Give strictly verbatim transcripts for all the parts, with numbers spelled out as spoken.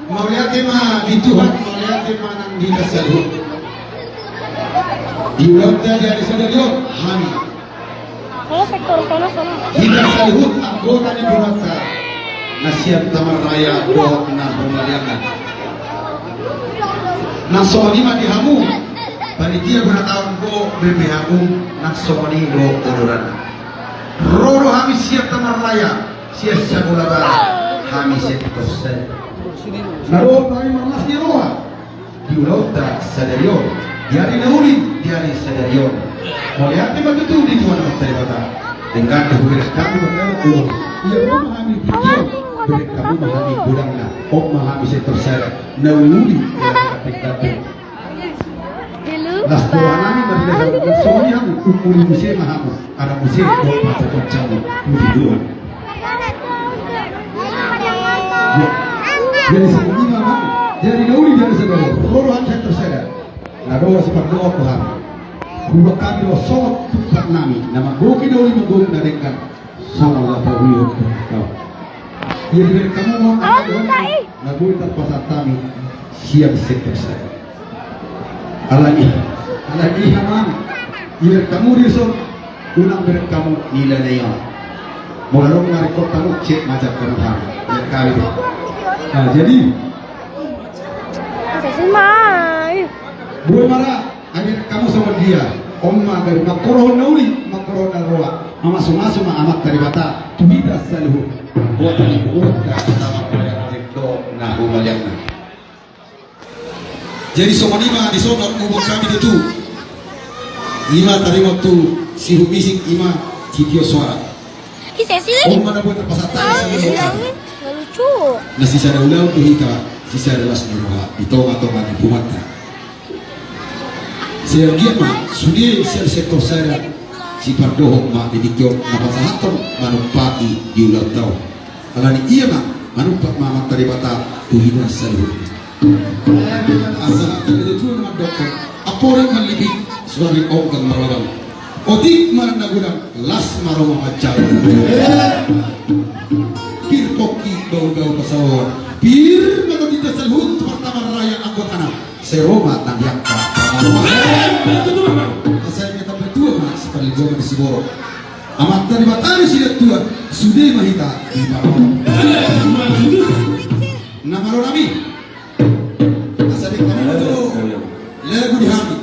Mauliate ma di Tuhan, mauliate ma nang di hita saluhut. Di ulaonta di ari sadari on hami, hita saluhut anggota ni borunta na sian Taman Raya dohot na humaliangna. Nang songon i ma di hamu panitia bona taon, boha be hamu, nang songon i do odoranna. Ro do hami sian Taman Raya, sian Sabola Barat, hami sektor sada. Na ro hami marlas ni roha di ulaonta sadari on, di ari na uli, di ari sadari on. Mauliate ma tutu di Tuhan Amanta Debata. Denggan do hubereng hamu, denggan do. Ia ro ma hami di dia, bereng hamu ma hami godangna. On ma hami sektor sada na uli, ia na uli. Las dohot nami mardalan, songon i hamu, umuli muse ma hamu, ala muse dohot pacaponcamu, puji Tuhan. Jadi songon i ma, jadi na uli, jadi sadari, ro do hami sektor sada. Na dohot sipardohot tu hami. Huboan hami do songon tumpak nami, na manggohi na uli, manggohi na denggan. Songon na pauli on tu hau. Ia dibereng hamu ma on, na boi tarpasahat hami sian sektor sada. Alani, alani i amang, dibereng hamu dison, unang bereng hamu nilai na i on. Molo adong na ringkot hamu, cek ma jangkon hami. Ia kali do. Nah, jadi. Boi ma ra. Ai bereng hamu songon dia, on ma gabe mangkorhon na uli, mangkorhon na roa, mamasumasu ma Amanta Debata tu hita saluhut. Boha ni boruonta, na humaliangna. Jadi songon i ma dison huboan hami tutu. I ma taringot tu sihumisik, i ma sitio soara. On ma na boi tarpasahat hami. Na sisada ulaon do hita, sisada las ni roha di tongatonga ni punguanta. Sai anggiat ma sude sian sektor sada sipardohot ma di tingki on na pasahathon manumpaki di ulaonta on. Alani i ma manumpak ma Amanta Debata tu hita saluhutna. Asa hata ni natuatua na mandok, amporik ma lipik, suari onggang marlabang. Otik ma na godang, las ma roha manjalo. Pir pongki, gaulgaul pasaoran. Pir ma di hita saluhut, Taman Raya anggotana. Sai ro ma nang di angka. Asa i ma tambai tua ma siparlinggoman ni siborok. Amanta Debata ni sidatua, sude ma hita di parro. Na malo nami. Asa di parro tu. Lagu di hami.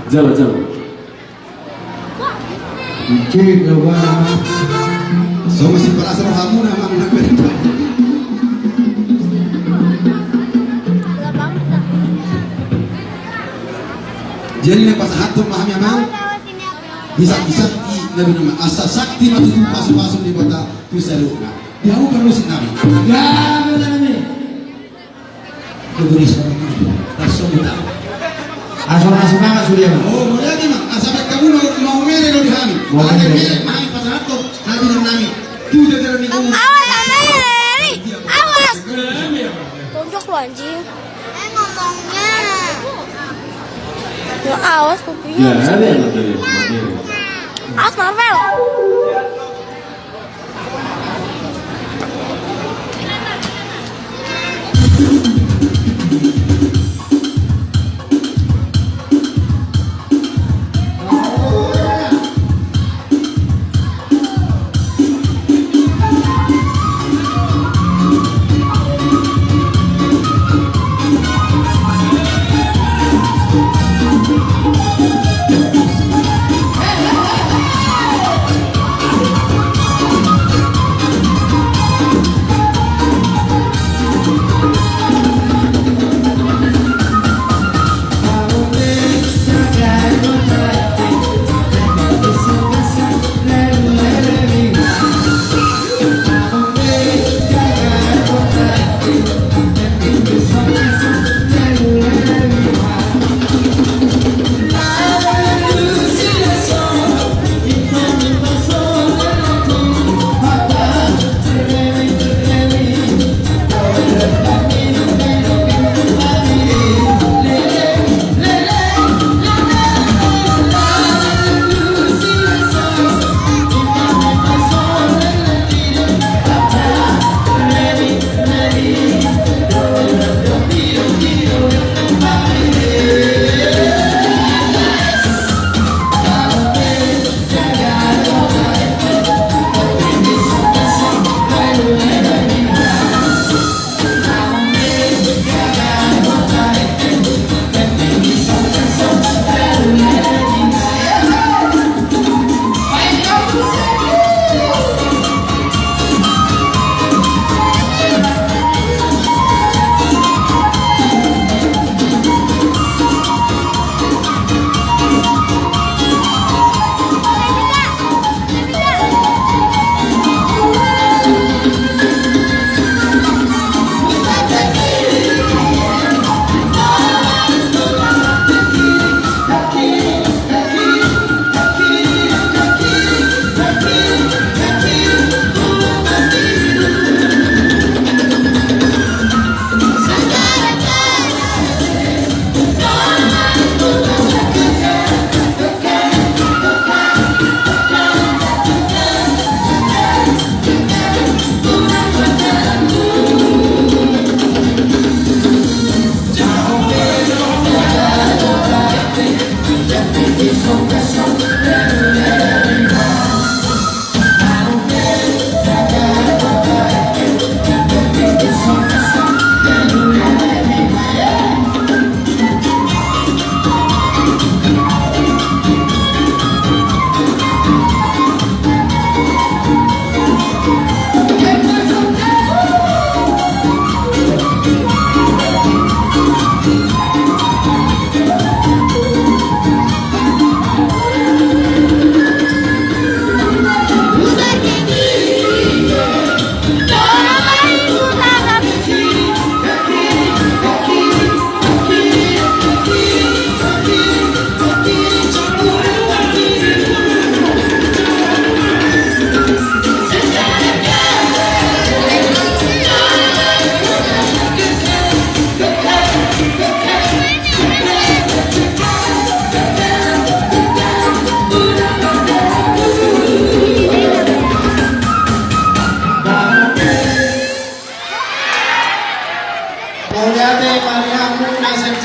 Jalo, jalo. Cek lo ba. So masih perasa hamu na mang na. Jadi na pasahathon ma hami amang. Bisa, bisa di nabi nama asa sakti ma tutu pasupasu ni Debata tu saluhutna. Dia bukan musik nami. Ya, betul nami. Tuburis. Langsung kita. Asa na semangat sude ma. Oh, mauliate ma. Asa baen hamu na mau mele do di hami. Mau mele. Mele ma hami pasahathon. Nanti nang nami. Tu jajaran ni kamu. Awas, awas. Tonjok lu anjing. Eh, ngomongnya. Ya, awas kupingnya. Ya, ada yang tadi. Awas, Marvel. Mauliate ma di hamu na sian